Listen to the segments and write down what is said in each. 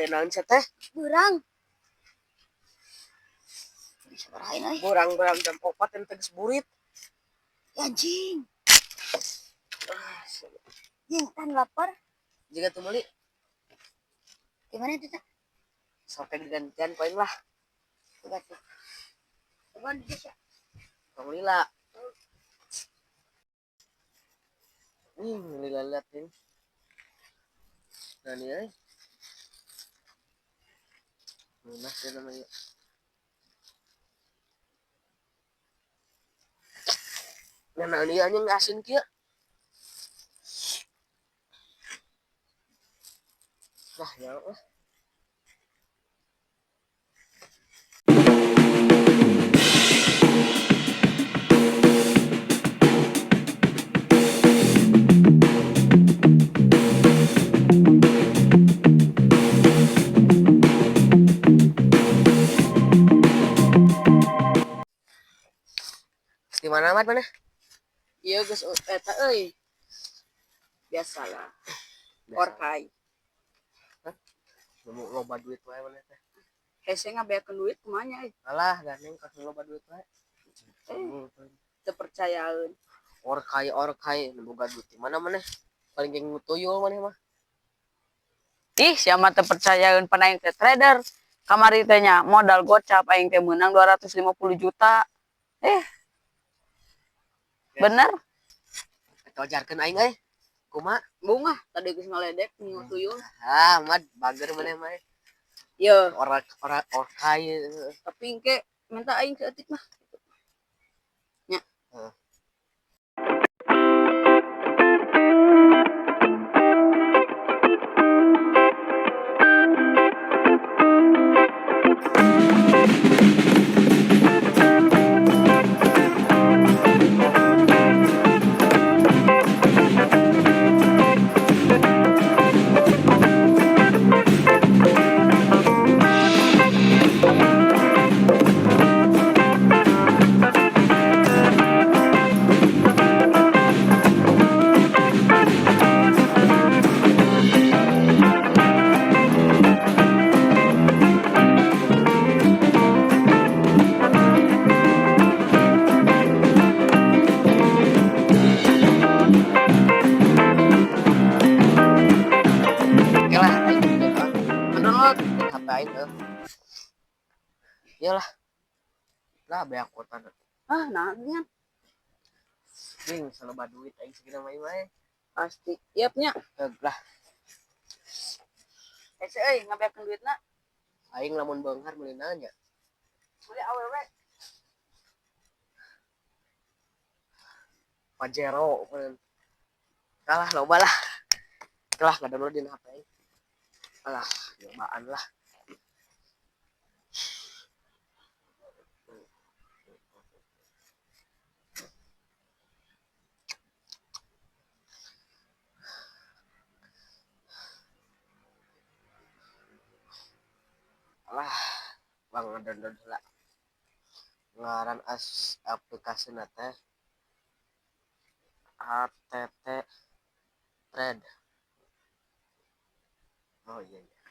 Naon sia teh? Beurang. Sabaraha euy? Beurang-beurang jam 4 ente geus burit. Anjing. Ah, Jing, tan lapar. Jika tuh meuli. Gimana itu, Teh? Sampai digantian poin lah. Coba tuh. Coba di desa. Tong lila. Lila lihat ini. Nah, ini euy. Lunas ya namanya. Nah, ini anjing asin kieu. Lah, ya Allah. Di mana mat mana? Iya geus eta euy. Biasalah. Orkai. Hah? Nemu loba duit wae mana teh? Hese ngabeakeun duit kumaha nya euy? Alah, gandeng kasih loba duit wae. Teu percayaeun. Orkai orkai nu boga duit di mana maneh? Paling geng tuyul maneh mah. Ih, sia mah teu percayaeun pan aing teh trader. Kamari teh nya modal gocap aing teh meunang 250 juta. Bener? Eta ajarkeun aing euy. Kumaha? Bunga tadi geus ngaledek ngingu tuyul. Ah, mad bager maneh mah. Ye. Ora ora orkai. Tapi engke minta aing saeutik mah. Nya. Heeh. Iyalah. Lah beak kuota. Ah, nah nya. Ding, loba duit aing segina mah ieu. Pasti. Ieu nya. Lah. Hese euy ngabeakeun duitna. Aing lamun beunghar meuli nanya. Meuli awewe. Pajero meureun. Kalah loba lah. Lah ngadownload dina HP aing. Alah, nyobaan lah. Lah, bang ngedownload heula. Ngaran as aplikasina teh ATT Trade. Oh iya iya.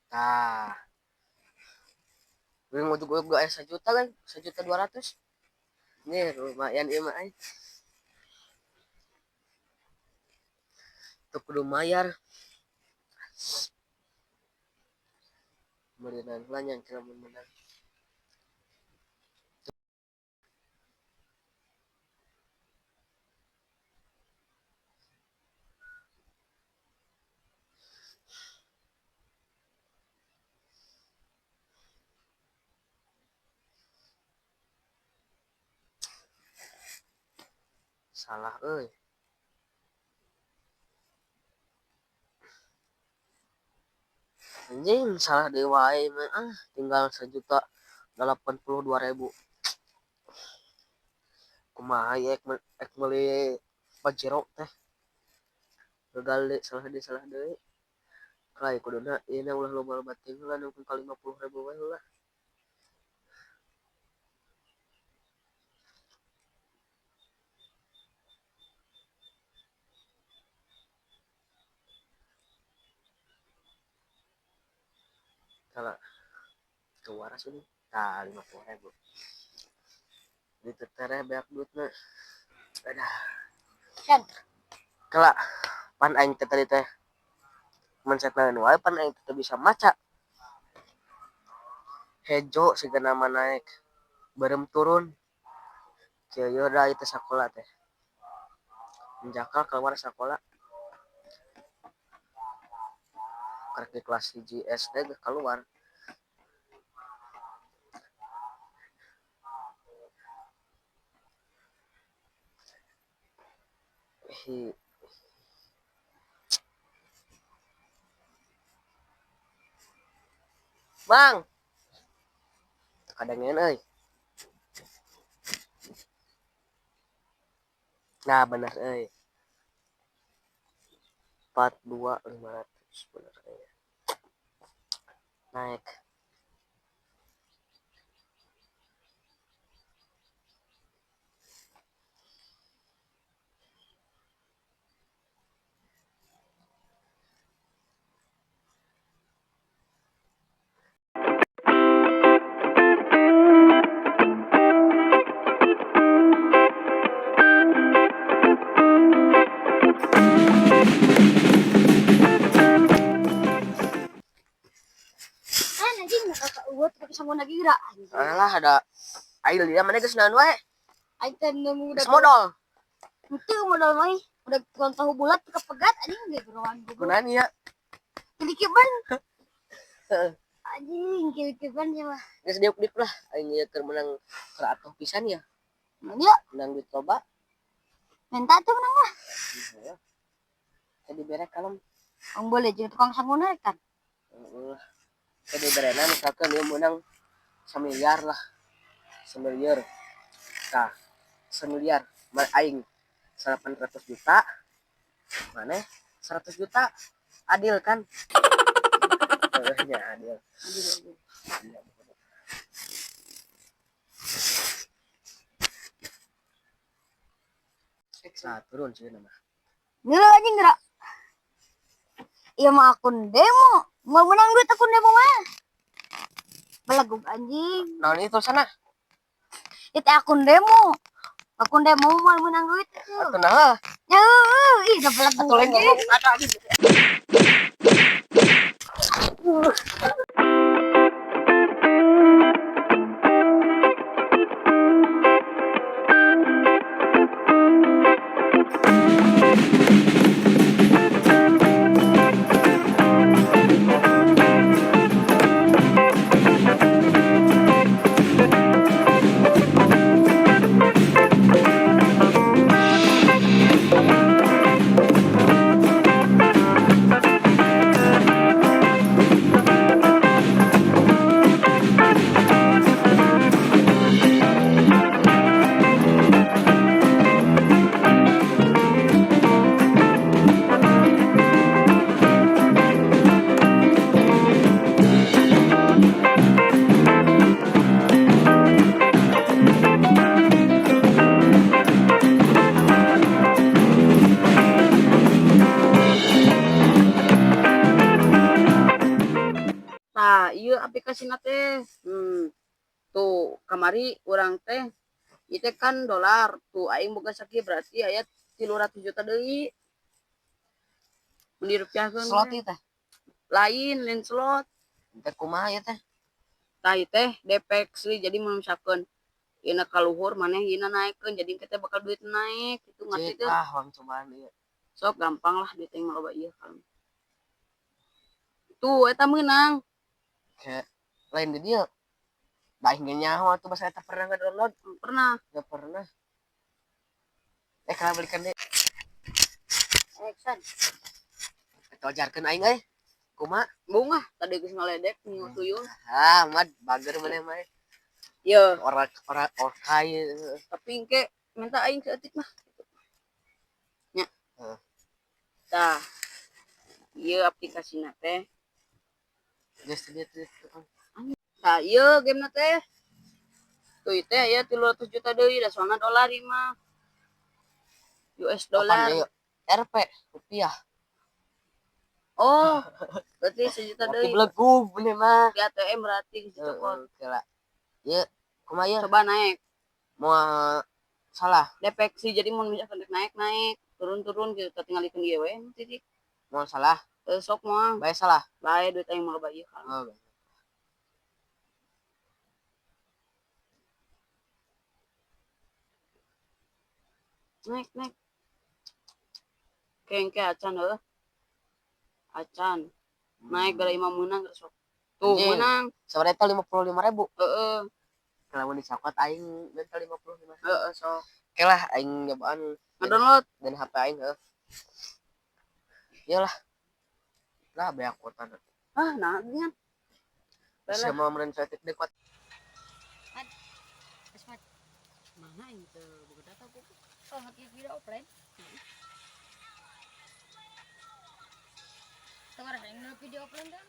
Tah. Wing ujug-ujug aya 1 juta kan? 1.200.000. Nih lumayan ieu mah euy. Teu kudu mayar. Meureunan heula nya engke lamun meunang. Salah euy. Anjing salah deui wae mah ah, tinggal 1.082.000. Kumaha ieu ek meuli Pajero teh. Gagal deui, salah deui, salah deui. Lah kuduna ieu na ulah loba-loba teuing heula nepi ka 50.000 wae heula. Kalau kewaras ini tah 50.000. Ditetereh beak duitna. Adah. Kan. Kela pan aing teh tadi teh mencet naon wae pan aing teh bisa maca. Hejo sigana mah naik. Beureum turun. Kieu yeuh da ieu teh sakola teh. Menjakal keluar sakola. Karek di kelas 1 SD geus keluar. Hi. Mang. Kadangeun euy. Nah, bener euy. 42.500 bener euy. Naik. Alah ada aing lieu mana geus naon wae. Aing teh nemu Geus modal. Henteu modal mah udah tukang tahu bulat kepegat anjing geus geroan goblok. Kunaon ieu? Kilikiban. Heeh. Anjing kilikiban ieu mah. Geus diuk-diuk lah aing ieu keur menang keur atuh pisan ya. Mun ieu menang duit loba. Minta tuh menang mah. Heeh. Tadi bere kalem. Ang boleh jeung tukang sanguna kan. Heeh. Tadi berena misalkan dia menang semiliar lah, semiliar. Nah, semiliar aing 800 juta, mana 100 juta, adil kan? Ya adil. Adil, adil. Nah, turun sih nama. Ngeula anjing gerak. Iya mah akun demo, mau menang duit akun demo mah. Belegug anjing. Naon itu sana? Itu akun demo. Akun demo mau menang duit itu. Atuh nah. Ya, ih udah belegug Atuh lain anjing. ngomong ada anjing. Nah, ieu aplikasina teh. Tuh, kamari urang teh ieu teh kan dolar. Tuh aing boga sakieu berarti aya 300 juta deui. Mun dirupiahkeun Slot teh. ieu teh. Lain, lain slot. Teh kumaha ieu teh? Tah ieu teh depeksi jadi mun misalkeun ieu ka luhur maneh ieu naekkeun jadi engke teh bakal duit naik gitu ngerti Cik teu? ah, urang cobaan ieu. Sok gampang lah duit aing mah loba ieu kalem. Tuh eta meunang. Kayak lain di dieu. Da aing ge nyaho atuh basa eta pernah nge-download. Pernah. Gak pernah. Kalau balikan deh. Action. Eta ajarkeun aing euy. Kumaha? Bunga tadi geus ngaledek nyiu tuyul. Ah, mad bager maneh mah. Ye. Ora orkai. Tapi engke minta aing saeutik mah. Nya. Heeh. Tah. Ieu aplikasina teh. Geus teu dieu teu. Tah, ieu gamena teh. Tuh ieu teh aya 300 juta deui da soalna dolar ieu mah. US Kapan dollar. ieu? RP rupiah. Oh, berarti sejuta Berarti deui. belegug bener mah. Di ATM berarti geus dicokot. Heeh, kela. Ieu kumaha ieu? Coba naik. Moal salah, Depeksi jadi mun misalkan rek naik naik, turun-turun gitu tinggalikeun ieu we titik. Moal salah, Eh, sok moal. Bae salah. Bae duit aing mah loba ieu kan. Oh, bae. Naik naik. Kengke acan heuh. Acan. Naik gara imam meunang geus sok. Tuh Anjing. meunang. Sabaraha 55.000. Heeh, Kalau dicokot aing minta 55. heeh sok. Oke lah aing nyobaan Ngedownload. dan HP aing heuh. Iyalah. Lah beak kuota. Ah, nah nya. Bisa mau meureun saeutik deui kuat. Mana aing teu boga data ku. Oh, hati video offline. Tengah rasa yang video offline dah.